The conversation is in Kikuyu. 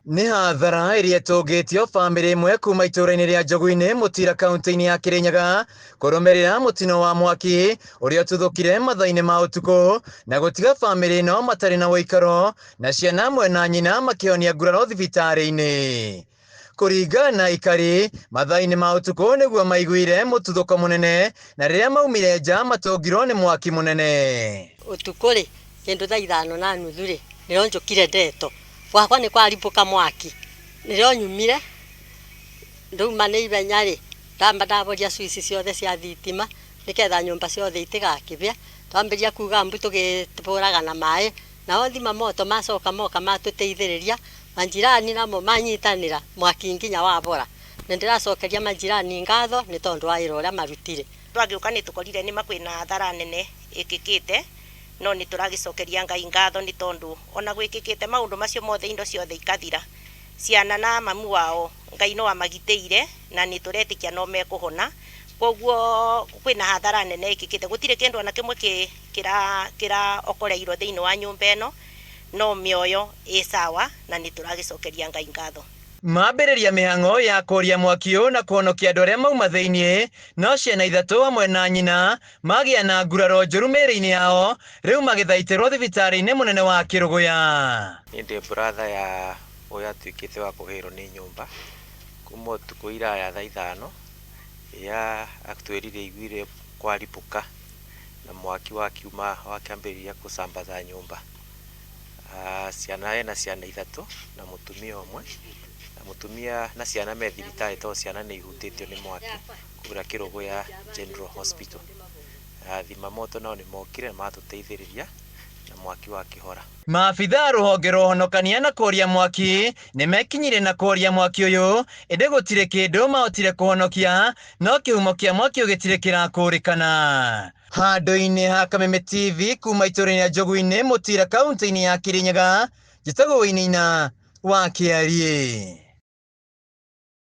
Nĩ hathara ĩrĩa ĩtũngĩtio bamĩrĩ ĩmwe kuma itũũra-inĩ rĩa Njogu-inĩ Mũtira kaunti-inĩ ya Kĩrĩnyaga kũrũmĩrĩra mũtino wa mwaki ũrĩa ũtuthũkire mathaa-inĩ ma ũtukũ na gũtiga bamĩrĩ ĩno matarĩ na ũikaro na ciana hamwe na nyina makĩhonia nguraro thibitarĩ-inĩ. Kũringana na aikari, mathaa-inĩ ma ũtukũ nĩguo maiguire mũtuthũko mũnene na rĩrĩa maumire nja matũngirwo nĩ mwaki mũnene. Ũtukũ rĩ, kĩndũ thaa 5:30 rĩ, nĩrĩo njũkire ndetwo, gwakwa nĩ kwaribũka mwaki, nĩrĩo nyumire, ndauma na ihenya rĩ, ndamba ndahoria switch ciothe cia thitima, nĩgetha nyũmba ciothe itigakĩhĩe, twambĩrĩria kuga mbu tũgĩhũraga na maĩ, nao thima moto macoka moka matũteithĩrĩria, manjirani namo manyitanĩra mwaki nginya wahora. Nĩ ndĩracokeria manjirani ngatho nĩ tondũ wa wĩra ũrĩa marutire. Twagĩũka nĩ tũkorire nĩma kwĩna hathara nene ĩkĩkĩte, no nĩ tũragĩcokeria Ngai ngatho nĩ tondũ ona gwĩkĩkĩte maũndũ macio mothe indo ciothe ikathira, ciana na mamu wao Ngai no amagitĩire na nĩ tũretĩkia no mekũhona, koguo kwĩna hathara nene ĩkĩkĩte, gũtirĩ kĩndũ ona kĩmwe kĩraokoreirwo thĩinĩ wa nyũmba ĩno, no mĩoyo ĩ sawa na nĩ tũragĩcokeria Ngai ngatho. Mambĩrĩria mĩhang'o ya kũria mwaki ũyũ na kũhonokia andũ arĩa mauma thĩinĩ, no ciana ithatũ hamwe na nyina magĩa na nguraro njũru mĩĩrĩ-inĩ yao, rĩu magĩthaitĩrwo thibitarĩ-inĩ mũnene wa Kĩrũgũya. Niĩ ndĩ brother ya ũrĩa atuĩkĩte wa kũhĩrwo nĩ nyũmba kuma ũtukũ iraya thaa 5 rĩrĩa atwĩrire aiguire kwaribũka na mwaki wakiuma wakĩambĩrĩria kũsambaza nyũmba. Ciana ena ciana ithatũ na mũtumia ũmwe, na mũtumia na ciana me thibitarĩ tondũ ciana nĩ ihutĩtio nĩ mwaki kũrĩa Kĩrũgũya General Hospital. Thima moto nao nĩ mokire na matũteithĩrĩria na mwaki wakĩhora. Maabitha a rũhonge rwa ũhonokania na kũhoria mwaki nĩ mekinyire na kũhoria mwaki ũyũ, ĩndĩ gũtirĩ kĩndũ mahotire kũhonokia, no kĩhumo kĩa mwaki ũyũ gĩtirĩ kĩrakũrĩkana. Handũ-inĩ ha Kameme TV kuma itũũra-inĩ rĩa Njogu-inĩ Mũtira kaunti-inĩ ya Kĩrĩnyaga, njĩtagwo Wainaina wa Kĩariĩ.